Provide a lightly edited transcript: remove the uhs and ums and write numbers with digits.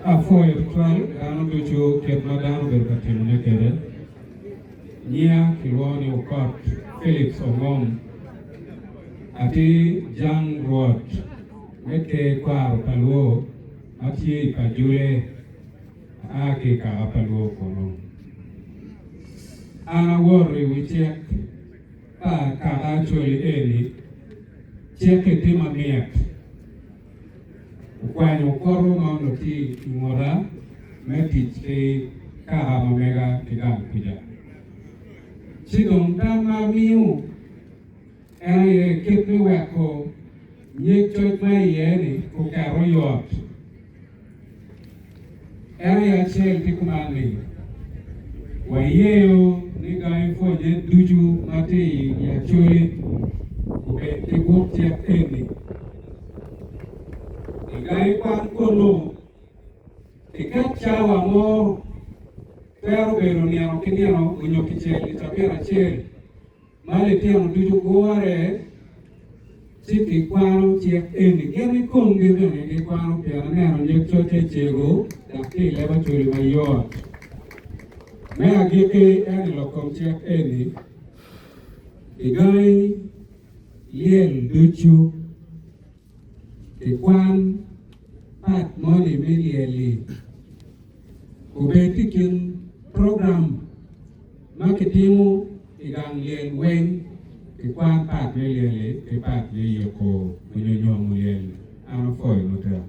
Apwoyo tutwal dano ducu kit ma dano obedo ka timone kwede. Nyinga kilwongo ni Okot Philips Ongom. Atye jang rwot me ker kwaro pa Lwo ma tye i Pajule. Aa ki i kaka pa Lwo kunu. An awoto i wi cik pa kaka Acholi eni, cik-ki tye mamit. Okwanyo okuto ma onongo tye i nguta me tic ki kaka ma mega ki gang kuca. Ci dong tam ma amiyo en aye kit me weko nyig coc ma iye-ni oket oyot. En aye acel tye kuman ni, wayeyo ni gangi pwonye ducu ma tye i Acholi obed ki buk cik eni. I gangi kwan kunu, iket cawa mo twero bedo nino ki nino onyo kicel i cabit acel ma litino ducu gure ci gikwano cik eni. Gin i komgi bene gikwano pien aneno nyig cocce cego dok tye i leb Acholi mayot. Me agikki en i lok kom cik eni, igangi lyel ducu kikwan pat moni me lyel-li obed i kin program ma kitimo i gang lyel weng kikwan pat me lyel-li ki pat me yiko onyo nyomo lyel. An apwoyo matek.